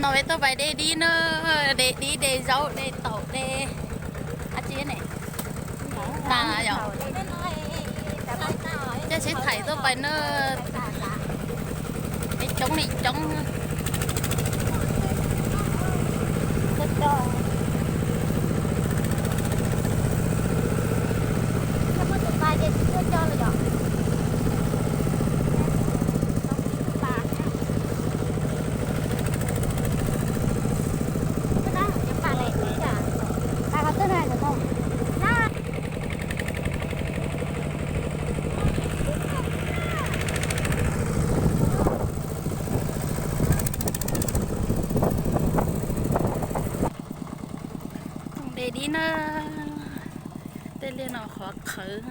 No peb tuaj pais de dib na, de dib, de zaub, de taum, de dab tsi ne, tas yom. Caij tsheb thaim tuaj pais na, peb coob li coob. De dib na, tej liaj no qhuav qhawv.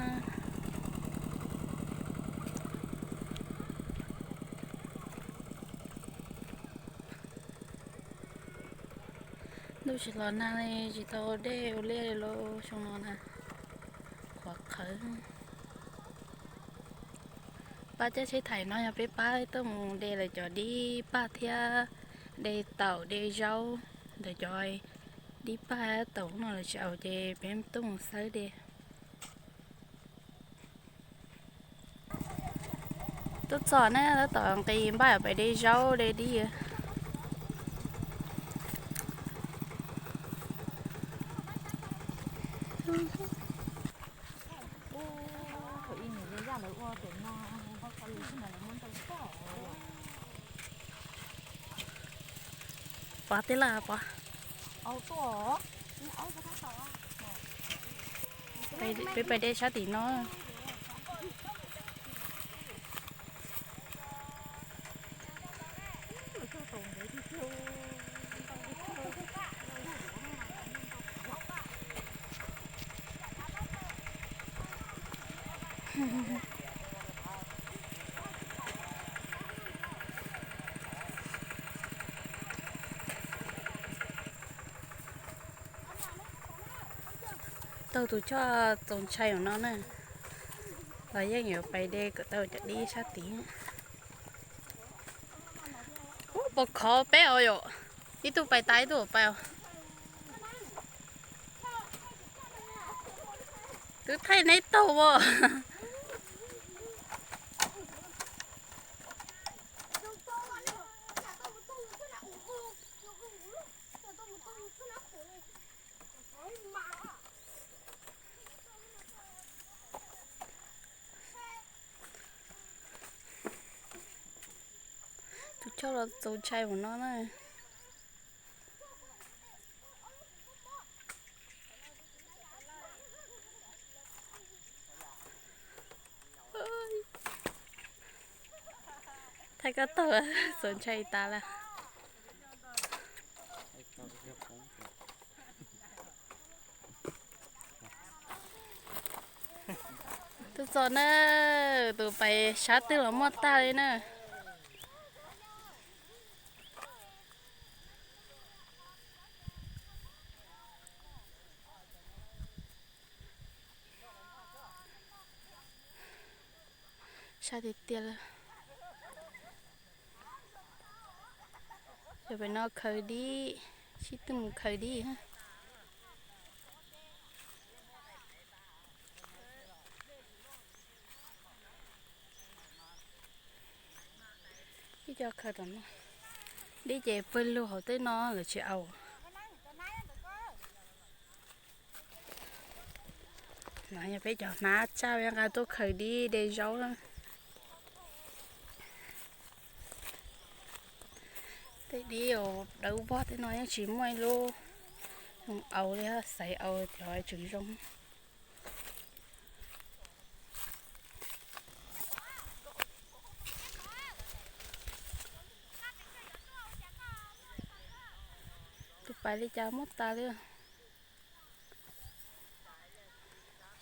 Ntuj tsis los nag li, tsis tau de ua liaj li lauj, xyoo no na, qhuav qhawv. Pab caij tsheb thaim no yog peb pab tuaj mus de lawv cov dib paj thiab de taum de zaub, ntawm cov dib paj taum no lawv tsis aus ces peb tuaj mus xawb de. Tuaj txog na, tab tom nqis npaj pais de zaub de dib. Pov tij laj pov. Peb pais de sab tim no. Taug tus choj txaus ntshai no na, los yeej yuav pais de kom tau cov dib sab tid. Ub, puas khov peb os yom? Ib tug pais tas ib tug pais os. Twb thaij neb taug as. Tus choj los txaus ntshai mus no na. Thaij koj taug txaus ntshai tas lawm. Tuaj txog na, tus pais sab twg los muaj tag li na. Sab tiag tiag li. Cov pem no khaws dib, sib tw mus khaws dib. Ib co khaws tom no. Dib ces pawg lug hauv tej no lawv tsis aus. No yog peb cov hnab tsaj peb nqa tuaj khaws dib de zaub na. Tej dib dawb vog tej no yeej tsis muaj ib lub zoo aus li, xaiv aus cov tseem zoo. Tus pais li cas muab tas li.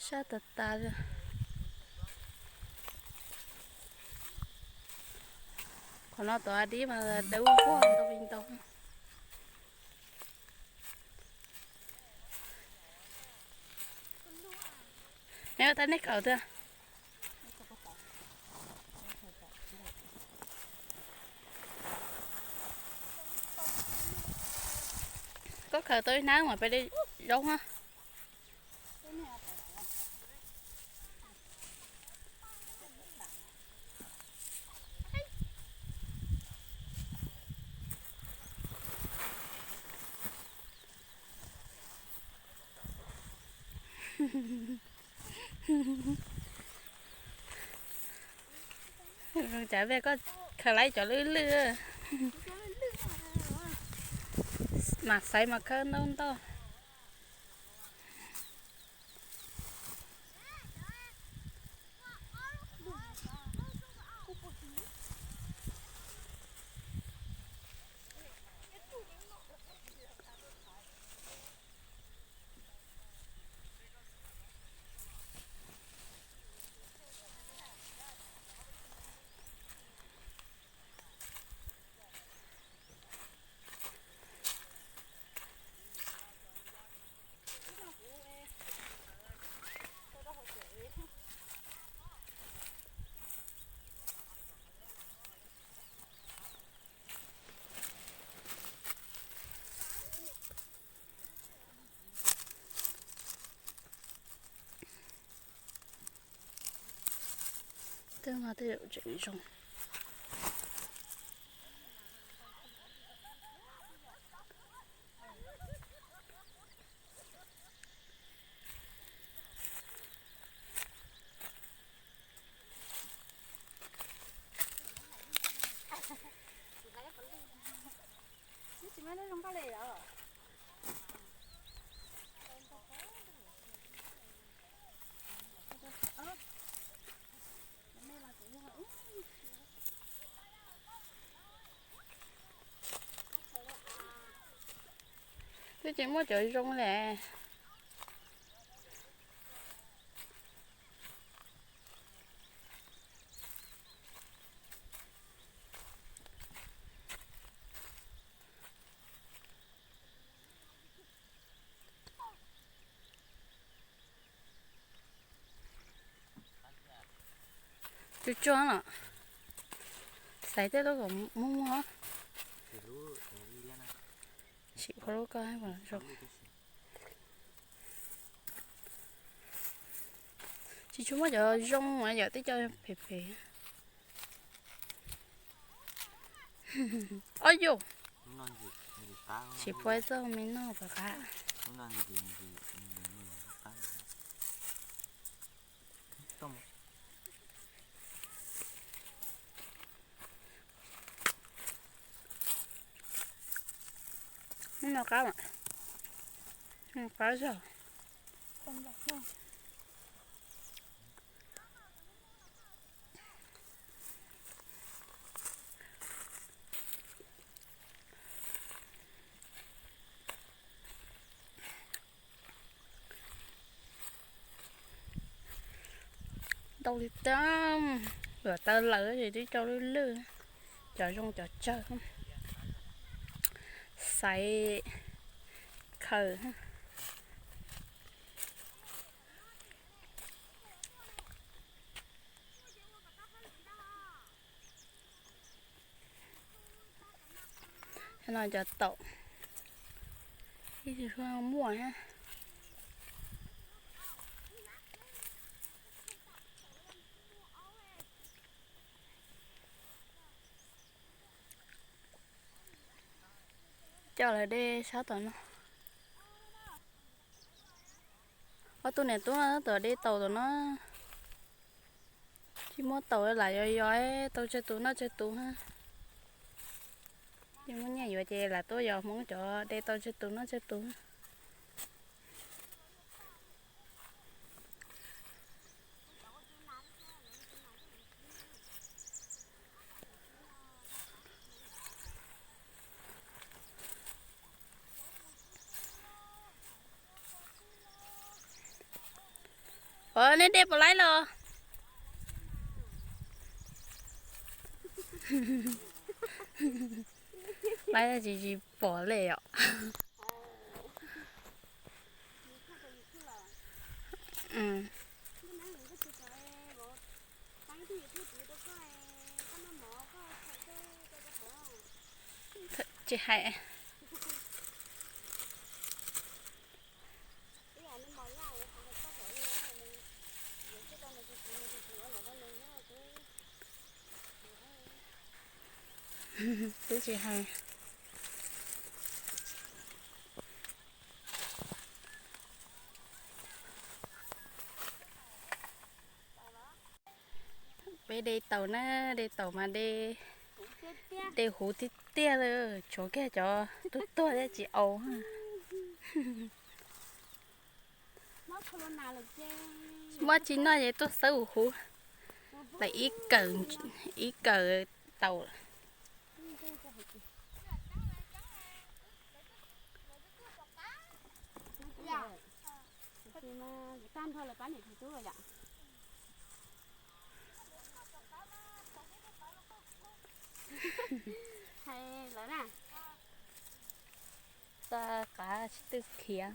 Sab tas tas li. Qhov no tod dib mas dawb vog ntau li ntau. Neb ua tab neb khaws tiag. Khaws tau ib hnab mas peb de zaub na. Cas koj khaws lawm cov lwj lwj, mas xaiv mas khawb ntau ntau. Twb no twb tseem zoo. Twb tsis muaj cov zoo li. Tsuag tsuag los xaiv tej lub kom muag muag. Sim qhuav lub ko zoo. Tsis tshua muaj cov zoo mas yom, twb cov phem phem. Ob yus, sim pua txoj me noj pom qab. Hnub no qab mas, qab zog. Ntau li tas, luam taw lawm ces twb rau lwj lwj, cov zoo cov tsawg, xaiv khaws. No cov taum, ib tug muaj thiab. Coj lawv de sab tom no. Ob tug niam tub tuaj de taum tom no. Tsis muab taum lam yos yos, tau tsawg tus noj tsawg tus. Tsis muaj nyiaj yuav ces lam tuaj yos Hmoob cov de tau tsawg tus noj tsawg tus. Ua nej de puas laib los? Laib tsis tsis pom li os. Tsis hais. Twb tsis hais. Peb de taum na, de taum mas de, de huv tiag tiag li, tshuav kiag cov tuag tuag thiab tsis aus. Muab tsis noj ces tuaj xawb huv huv, lawm ib kawm, ib kawm taum. Hais lawv na. Tag qav sib tw khiav.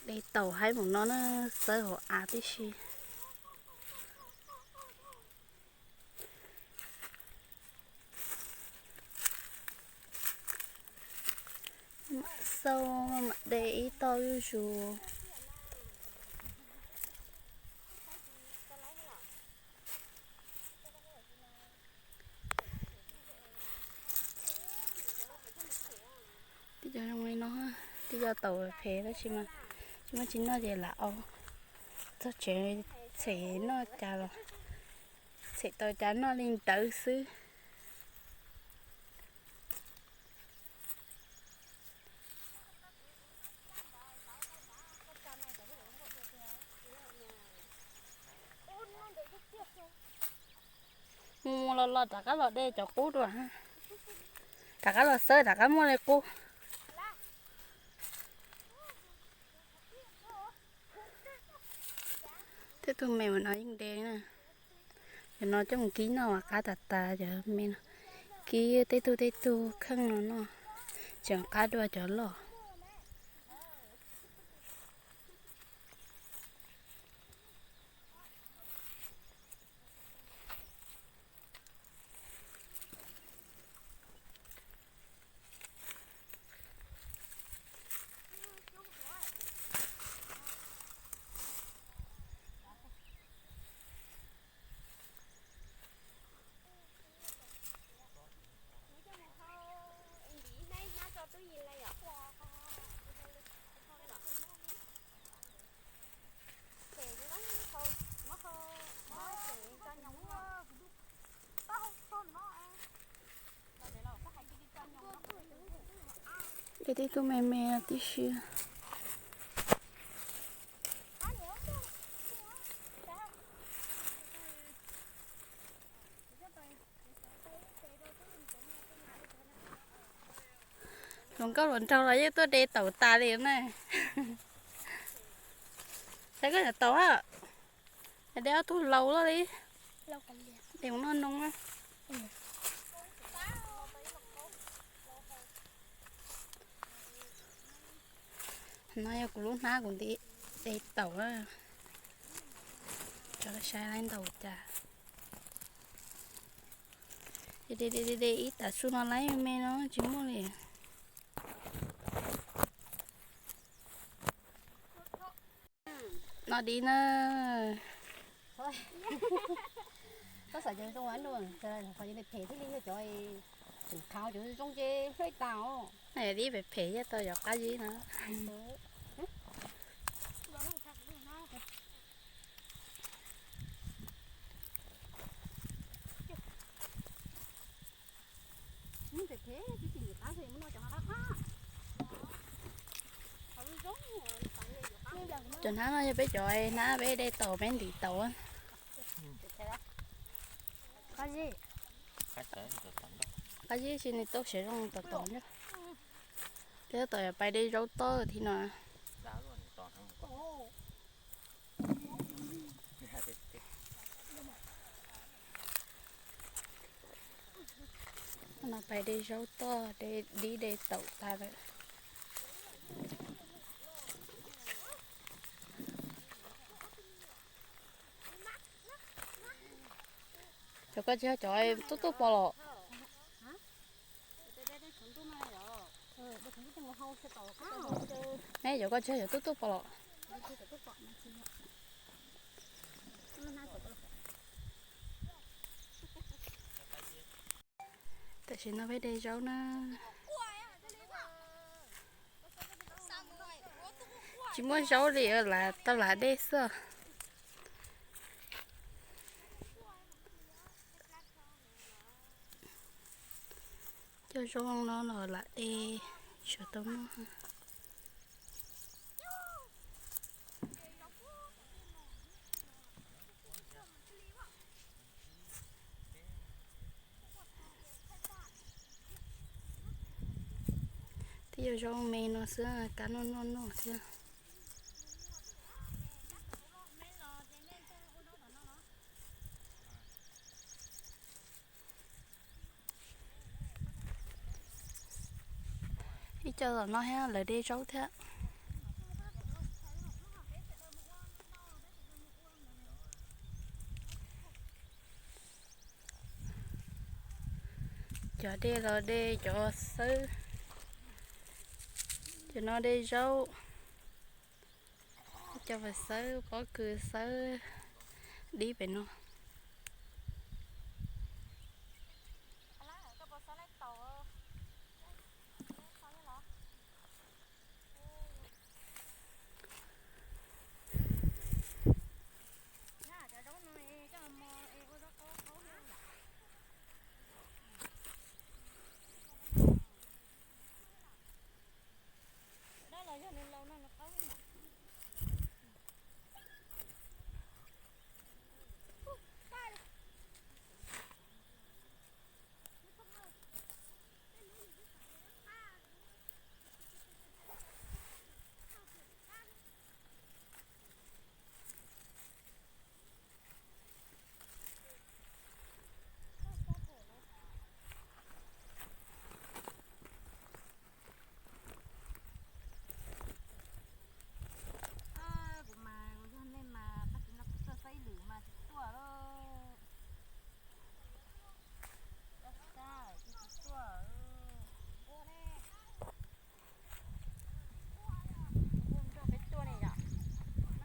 De taum haib mus no na, xawb hauv av tib si. Mam xauj mam de ib toj zuj zus. Twb cov zoo li no, twb cov taum phem tab sis mas tsis muaj tsis noj ces lam aus. Txog tsev txhem noj cas los txhem tau cas noj li ntawd xwb. Mus mus los los rov qab los de cov qub dua, rov qab los xawb rov qab muaj li qub. Tej tug me mas no yeej de na. Cov no coj mus kib noj mas qab tas tas cov me no. Kib tej tug tej tug kheej no noj, tseem qab dua cov loj. Ces tej tug me me tib si. Hluas nkauj hluas nraug los yeej tuaj de taum tas li na. Saib koj cov taum, de ob tug laus loj li. De mus noj noo. No yog kuv lub hnab kuv nti de taum. Cov saib laib ntau cas. De de de ib tag su no laib me me no tsis muaj li. No di na. Koj xav cov zoo phem thiaj li yog cov, qhov cov zoo ces hlub tas os. Dib phem phem yog tau cov qab zib no. Cov hnab no yog peb cov hnab peb de taum peb ntim taum. Qab zib tsis nws tau siav zoo tom tom nrog. Peb tab tom yuav pais de zaub tob thiab no. No pais de zaub toj, de dib de taum tas lawm. Cov koj tsis yog cov tub tuaj pom los? Ne, cov koj tsis yog cov tub tuaj pom los? Tam sim no peb de zaub na. Tsis muaj zaub li, lam tau lam dej xwb. Cov zaub no los lam dej, tsis tau muaj. Twb yog zaub me no xwb, kab noj noj noj thiab. Ib co tom no thiab, lawv de zaub thiab. Cov de los de cov xawb, cov no de zaub. Cov xawb pob kws xawb dib pem no. Kuv mas kuv yog nej mas tag kis no kuv tuaj saib ib lwm mas tsis tuaj lauj. Tsis tuaj. Nrog peb tuaj ne yom.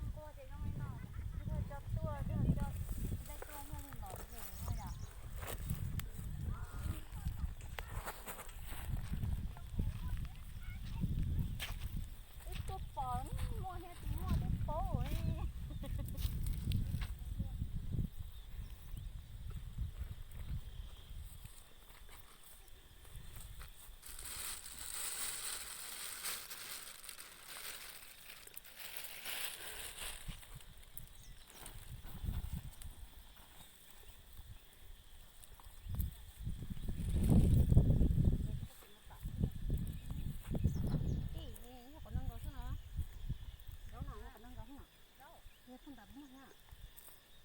Nquag ces zoo li no, nquag coj tuaj, nquag coj, nquag tuaj nquag li los yom. Twb tuaj pom muaj thiab tsis muaj twb paub li. Ib, yog qhov no nkaus xwb no. Zaub no yog qhov no nkaus xwb no. Yog txog nram muaj thiab.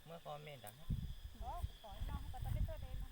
Muaj qhov me nrad. Kuv pom no, kuv pom tau peb tuaj de no.